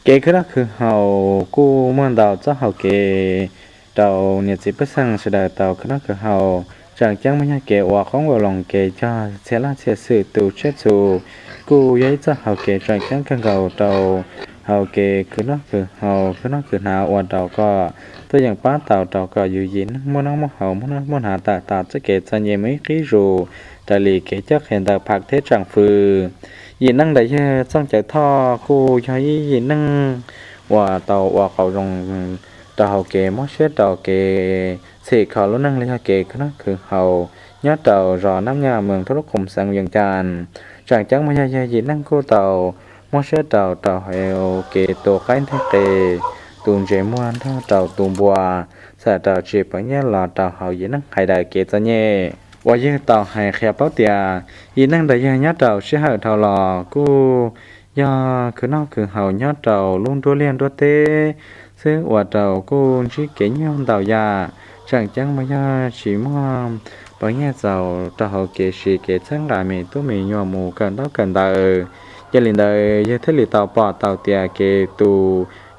Kev khwv noj khwv haus kuj muaj ntau txoj hau kev rau niam txiv pej xeem sawv daws tau khwv noj khwv haus. Tseem ceeb mas yog kev ua qoob ua loo, kev cog txhia laj txhia xwm tu tsiaj txhu kuj yog ib txoj hau kev tseem ceeb kawg nkaus rau hau kev khwv noj khwv haus, khwv noj khwv hnav ua rau kom tuaj yeem pab tau rau kom yus yim neeg muaj noj muaj haus, muaj noj muaj hnav tawm tau txoj kev txom nyem mus ib qib zus raws li kev coj qhia ntawm phav thiab tseem fwv. Yim neej ntawm yawg Txooj Cawv Thoj kuj yog ib yim neej uas tau ua qauv zoo rau hau kev mob siab rau kev txhim kho lub neej los yog kev khwv noj khwv haus nyob rau zos Nab Nyaj, moos Thoj Lub Khoom, xeev Vees Cas. Tseem ceeb mas yog yawg yim neej kuj tau mob siab rau rau hau kev tu qaib nteg qe, tu ntses muag nrog rau tu npua, txhawm rau tsis peev nyiaj los rau hauv yim neej hais daws kev txom nyem. Uas yawg tau hais qhia paub tias yim neej ntawm yawg nyob rau sij hawm dhau los kuj yog khwv noj khwv haus nyob rau lub nruab liaj nruab teb xwb ua rau kuj ntsib kev nyuaj ntau yam. Tseem ceeb mas yog tsis muaj peev nyiaj txaus rau hauv kev siv kev txhawb nqa me tub me nyuam mus kawm ntaub kawm ntawv. Yog li ntawd yawg thiaj li tau pom tau tias kev tu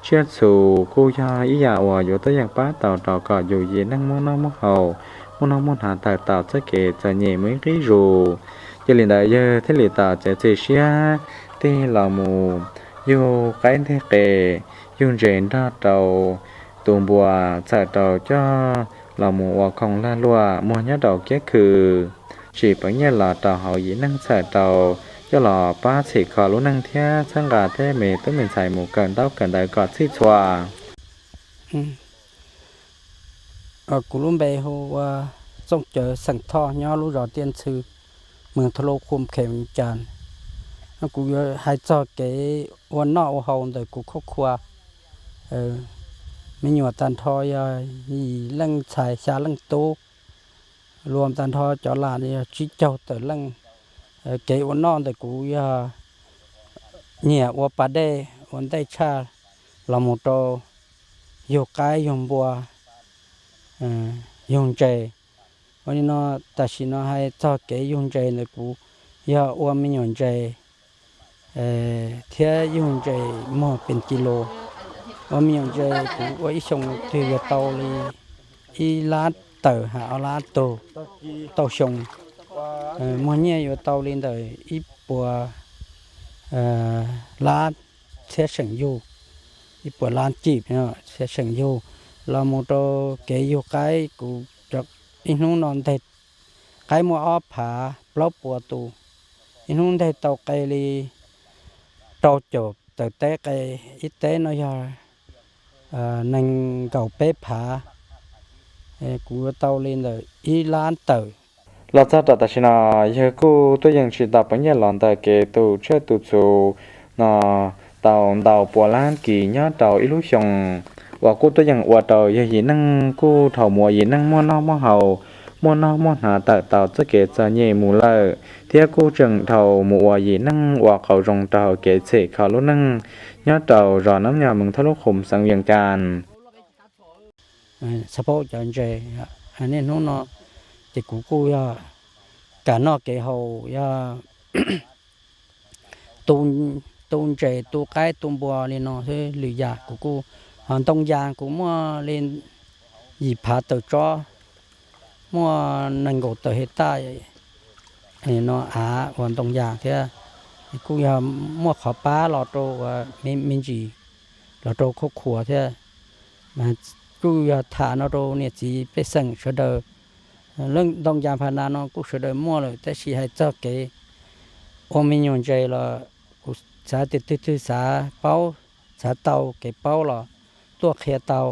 tsiaj txhu kuj yog ib yam uas yuav tuaj yeem pab tau rau kom yus yim neeg muaj noj muaj haus, muaj noj muaj hnav tawm tau txoj kev txom nyem mus ib qib zus. Yog li ntawd yawg thiaj li tau txiav txim siab tig los mus yug qaib nteg qe, yug ntses nrog rau tu npua, txhawm rau coj los mus ua khoom lag luam muag nyob rau kiab khw, tsis peev nyiaj los rau hauv yim neej, txhawm rau coj los pab txhim kho lub neej thiab txhawb nqa tej me tub me ntxhais mus kawm ntaub kawm ntawv kom txhij txhua. Kuv lub npe hu ua Txooj Cawv xeem Thoj nyob lub zos Tiaj Ntxhw, moos Thoj Lub Khoom, xeev Vees Cas. Kuv yuav hais txog kev ua noj ua haus ntawm kuv khoj khua. Me nyuam tag nrho yog yim leej ntxhais xya leej tub, luas tag nrho cov lam yog tsib caug tawm leej. Kev ua noj ntawm kuv yog nyiam ua pas dej, ua ntej tshaj los mus rau yug qaib yug npua, yug ntses. Ua li no, tam sim no hais txog kev yug ntses ntawm kuv yog ua me nyuam ntses thiab yug ntses muag pes kis lus. Ua me nyuam ntses kuv ua ib xyoo twg yuav tau li ib lab tawm hab ob lab tug tau xyoo. Muag nyiaj yuav tau li ntawm ib puas lab txhiab seem yug, ib puas lab cim txhiab seem yug. Los mus rau kev yug qaib kuv, ib hnub no nteg qaib muaj ob phav plaub puas tus, ib hnub nteg tau qe li rau caum tawm teb qe, ib teb no yog nees nkaum peb phav, kuv yuav tau li ntawm ib lab tawm. Los txog rau tam sim no, yawg kuj tuaj yeem tsis tau peev nyiaj los ntawm kev tu tsiaj tu txhu no tau ntau puas lab kis nyob rau ib lub xyoo, uas kuj tuaj yeem ua rau yawg yim neej kuj dhau mus ua yim neej muaj noj muaj haus, muaj noj muaj hnav tawm tau txoj kev txom nyem mus lawm, thiab kuj tseem dhau mus ua yim neej ua qauv zoo rau hauv kev txhim kho lub neej nyob rau zos Nab Nyaj, moos Thoj Lub Khoom, xeev Vees Cas. Xav paub cov ntses, niaj hnub no ces kuv kuj yog kam noj kev haus, yog tu ntses tu qaib tu npua li no xwb, lwm yam kuv kuj, ho ntoo yas kuv muaj li yim phav tawm tsob, muaj nees nkaum tawm hej taj no av ua ntoo yas thiab. Kuj yog muaj qhov pab los rau ua me ntsis los rau khoj khua thiab. Mas kuj yog tham no rau niam txiv pej xeem sawv daws, leej ntoo yas pha na no kuj sawv daws muaj lawm, tab sis hais txog kev ua me nyuam ntses los kuv xav tias twg twg xav paub, xav tau kev paub los tuaj qhia tau.